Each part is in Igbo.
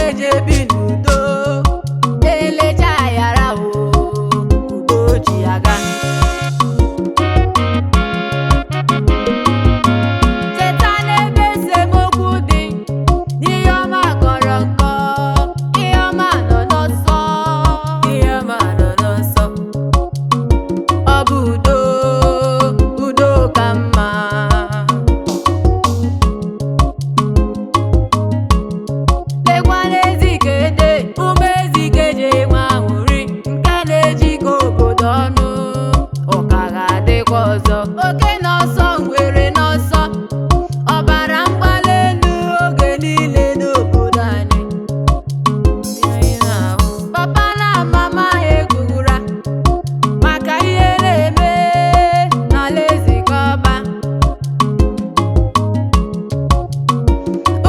Ezike ji ebi n'udo, elecha yara o, udo ji aga. Cheta n'ebe esemokwu dị, n'ihe ọma kọrọ nkọ, ihe ọma nọ n'ọsọ, ihe ọma nọ n'ọsọ. Ọ bụ udo, udo ka mma. Lekwa n'Ezike dị, ụmụ Ezike ji enwe aṅụrị, nke na-ejikọ obodo ọnụ, ụka ga-adịkwa ọzọ. Oke n'ọsọ, ngwere n'ọsọ, ọbara mgbali elu oge niile n'obodo anyị. Papa na mama ha ekwughịra maka ihe na-eme n'ala Ezike Ọba.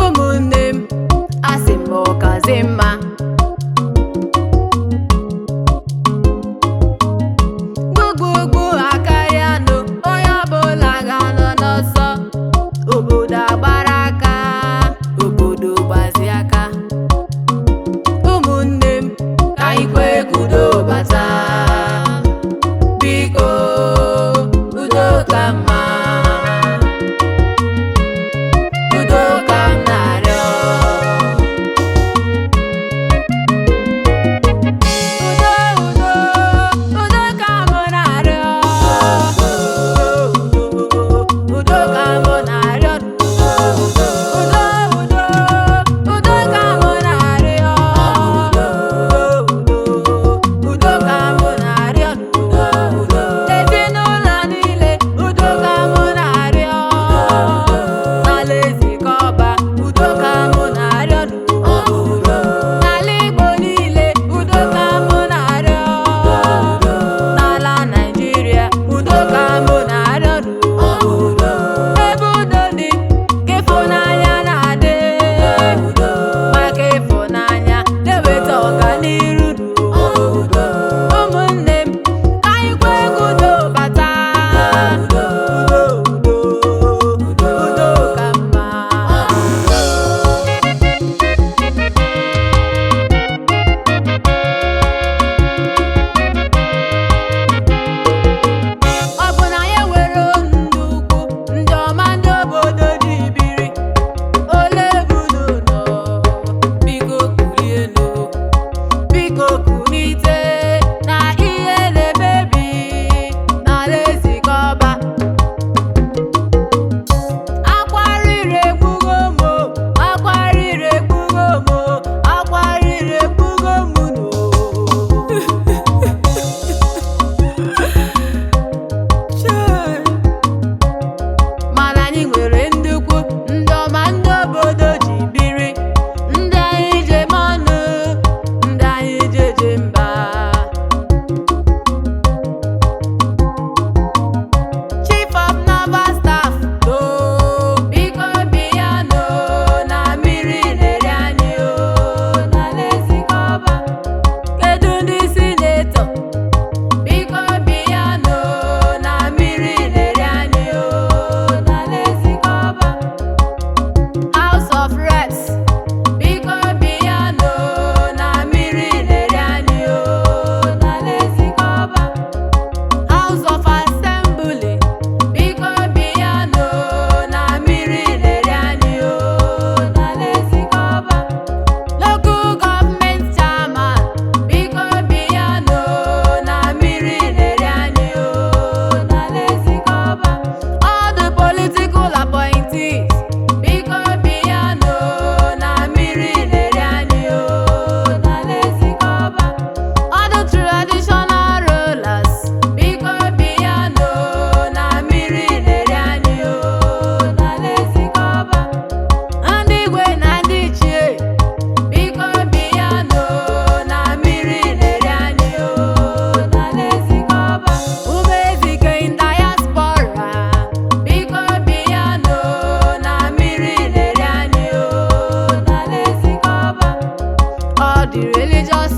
Ụmụnne m, asị m ọkazi mma. Gbugbu akarịanụ, onye ọbụla ga-anọ n'ọsọ. Obodo agbara aka, obodo gbazi aka. Ụmụnne m, ka anyị kwee ka udo bata. Biko, udo ka mma. Udo ka m na-arịọ. Udo, udo, udo ka m na-arịọ. Udo ka m na-arịọ. Udo, udo, udo ka m na-arịọ. Udo ka m na-arịọ. Ezinụlọ niile, udo ka m na-arịọ. N'ala Ezike Ọba, udo ka m na-arịọ. N'ala Igbo niile, udo ka m na-arịọ. N'ala Naịjirịa, udo ka m na-arịọ. Ebe udo dị, ka ịfụnanya na-adị. Maka ịfụnanya na-eweta ọganiru. Ụmụnne m, ka anyị kwee ka udo bata. Udo, udo, udo ka mma. Ọ bụ na ya nwere ndị ukwu, ndị ọma, ndị obodo ji biri. Ole bunu nọ, biko kulienu, biko kulite na ihe na-emebi n'ala Ezike Ọba. Akwarịrị egbugo m o, akwarịrị egbugo m o, akwarịrị egbugo m nụ. Mana anyị nwere ndị ukwu, ndị ọma, ndị obodo ji biri, ndị anyị ji eme ọnụ, ndị anyị ji eje mba. Chief of Naval Staff too, biko bịanụ na mmiri na-eri anyị o n'ala Ezike Ọba. Kedu ndị senator? Biko bịanụ na mmiri na-eri anyị o n'ala Ezike Ọba. House of Reps, biko bịanụ na mmiri na-eri anyị o n'ala Ezike Ọba. House of Assembly, biko bịanụ na mmiri na-eri anyị o n'ala Ezike Ọba. Local government chairman, biko bịanụ na mmiri na-eri anyị o n'ala Ezike Ọba. All the political appointees, biko bịanụ na mmiri na-eri anyị o n'ala Ezike Ọba. All the traditional rulers, biko bịanụ na mmiri na-eri anyị o n'ala Ezike Ọba. Ndị igwe na ndị ichie, biko bịanụ na mmiri na-eri anyị o n'ala Ezike Ọba. Ụmụ Ezike in diaspora, biko bịanụ na mmiri na-eri anyị o n'ala Ezike Ọba. All the religious